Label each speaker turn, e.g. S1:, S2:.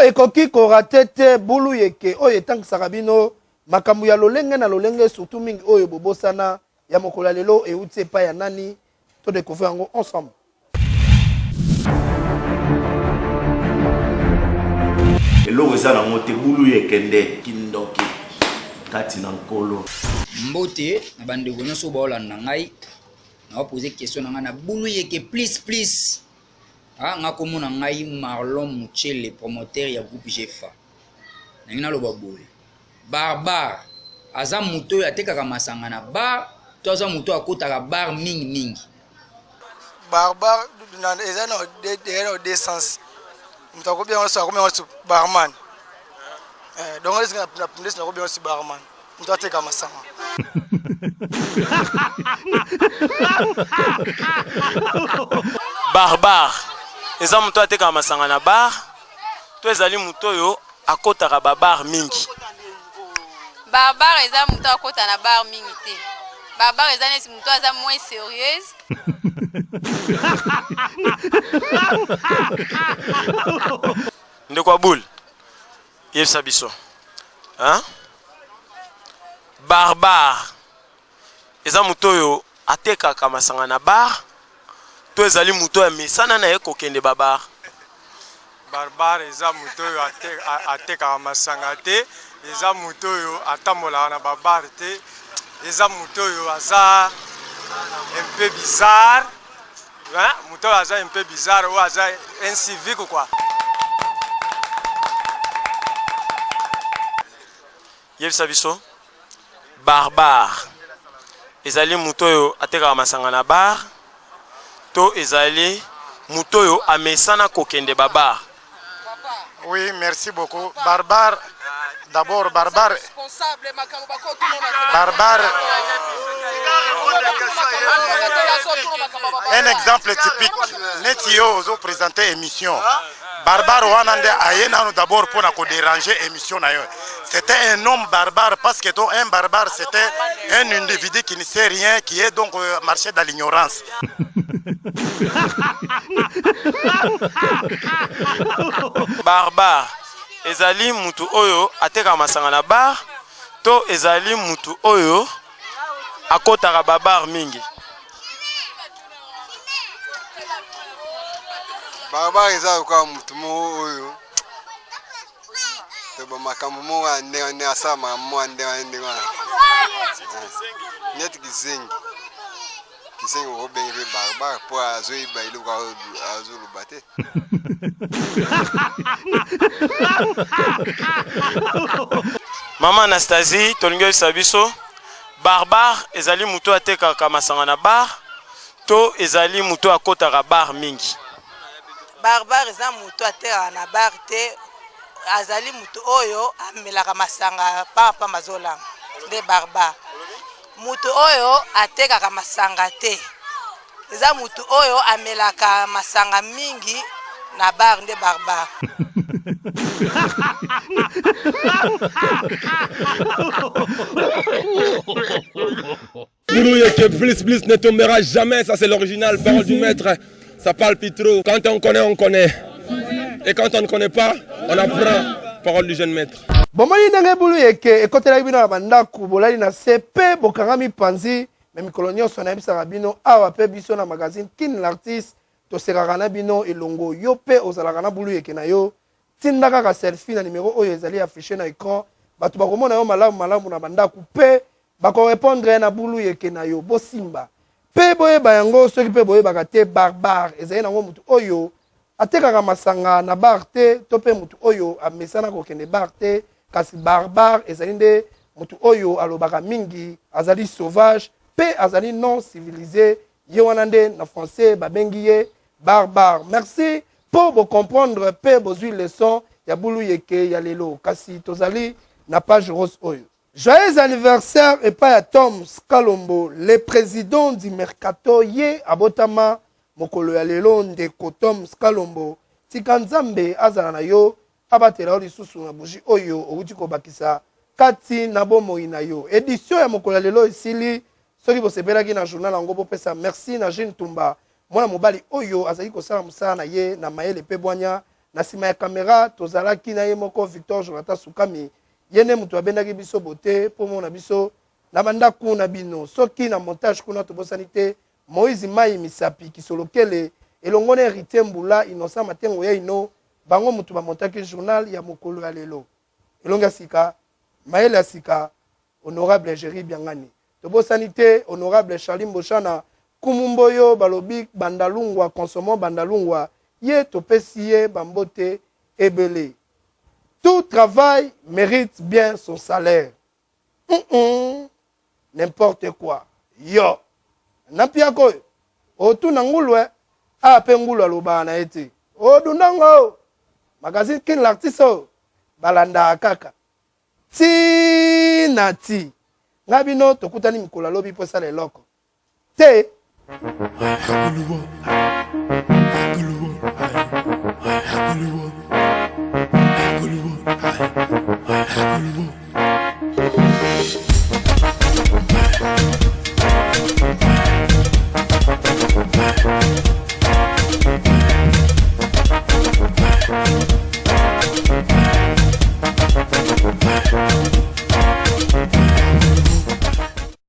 S1: ekoki ko rater te bulu yeke oyo etangisaka bino makambo ya lolenge na lolenge surtout mingi oyo bobosana ya mokolo ya lelo euti epai ya nani to decouvrir yango ensemble.
S2: Eloko eza nango te bulu yeke nde kindoki kati na nkolo.
S3: Mbote na bandeko nyonso baolanda ngai na pose question na ngai na bulu yeke plus plus ah nga kombo na ngai Marlon Muchele promoteur ya groupe GFA nangi naloba boye barbare aza moto oyo atekaka masanga na bar to aza moto oyo akotaka bar mingi mingi
S4: barbare eza na deux sens moto akobenga nyonso akobenga nyonso barman eh, donc na pundesi nakobenga nyonso barman moto ateka masanga
S5: barbare eza moto atekaka masanga na bar to ezali moto oyo akotaka babar mingi
S6: barbare eza moto akota na bar mingi te barbare eza neti moto aza moins sérieuse
S5: ndeko abul yebisa biso hein? Barbare eza moto oyo atekaka masanga na bar to ezali moto oyo amesana na ye kokende ba bar?
S4: Barbare eza moto oyo atekaka masanga te, eza moto oyo atambolaka na ba bar te, eza moto oyo aza un peu bizarre, hein? Moto oyo aza un peu bizarre, oyo aza incivique quoi.
S5: Yebisa biso barbare ezali moto oyo atekaka masanga na bar to ezali moto oyo amesana kokende ba bar?
S4: Oui, merci beaucoup. Barbare, d'abord barbare. Barbare. Un exemple typique. Neti yo ozo présenter émission. Barbare wana nde aye nanu d'abord pona ko déranger émission na yo. C'était un homme barbare parce que donc un barbare c'était un individu qui ne sait rien, qui est donc euh, marché dans l'ignorance.
S5: Barbare ezali mutu oyo atekaka masanga na bar to ezali mutu oyo akotaka ba bar mingi?
S4: Barbare eza lokola mutu moko oyo to ba makambo moko ya ndenge ndenge asala makambo moko ya ndenge ndenge wana neti kizengi kizengi okobenge mpe barbare mpo azoyeba eloko azoloba te.
S5: Mama Anastasie, tolingi oyebisa biso barbare ezali moto oyo atekaka masanga na bar to ezali moto oyo akotaka bar mingi?
S7: Barbare eza moto atekaka na bar te, azali moto oyo amelaka masanga pamba pamba azolanga nde barbare. Moto oyo atekaka masanga te, eza moto oyo amelaka masanga mingi na bar nde barbare.
S8: Brouille plus plus ne tombera jamais, ça c'est l'original, parole du maître. Ça parle plus trop. Quand on connaît, on connaît. Et quand on ne connaît pas, on apprend. Parole du jeune maître.
S1: Bomoni ndenge bulu eke ekotelaki bino na bandako, bolali na se pe bokangami panzi, me mikolo nyonso nayebisaka bino awa pe biso na magazine Kin l'artiste tosekaka na bino elongo, yo pe ozalaka na bulu eke na yo, tinda kaka selfie na numero oyo ezali affiche na ecran, bato bakomona yo malamu malamu na bandako pe Bako repondre na bulu yeke na yo. Bosimba pe boyeba yango soki pe boyebaka te barbare ezali nango mutu oyo atekaka masanga na bar te to pe mutu oyo amesana kokende bar te kasi barbare ezali nde mutu oyo alobaka mingi azali sauvage pe azali non civilise ye wana nde na français babengi ye barbare. Merci po bo comprendre pe bozui leçon ya bulu yeke ya lelo kasi tozali na page rose oyo. Joyeux anniversaire epai ya Toms Kalombo le president du mercato ye abotama mokolo ya lelo ndeko Toms Kalombo tika Nzambe azala na yo abatela yo lisusu na bougie oyo owuti kobakisa kati na bomoi na yo. Edition ya mokolo ya lelo esili soki bosepelaki na journal yango bopesa merci na Jean Tumba mwana mobali oyo azali kosala mosala na ye na mayele pe bwanya. Na nsima ya kamera tozalaki na ye moko Victor Jonathan Sukami, ye nde moto abendaki biso bote mpo mona biso na bandako na bino. Soki na montage kuna tobosani te Moïse Mayi Misapi Kisolokele elongo na Heritier Mbula, Innocent Matengo Yaino, bango moto bamontaki journal ya mokolo ya lelo. Elongi ya sika, mayele ya sika, honorable Jerry Biangani. Tobosani te honorable Charly Mboshana, Kumu Mboyo, balobi Bandalungwa, consommons Bandalungwa, ye topesi ye ba mbote ebele. Tout travail mérite bien son salaire. Mm -mm. N'importe quoi. Yo. Na mpiaka oyo. Otuna ngulu eh. Ah pe ngulu alobaka na ye te. Odunda ngo. Magazine Kin l'artiste oyo. Balandaka kaka. Ti na ti. Nga bino tokutani mikolo ya lobi mpo esala eloko te.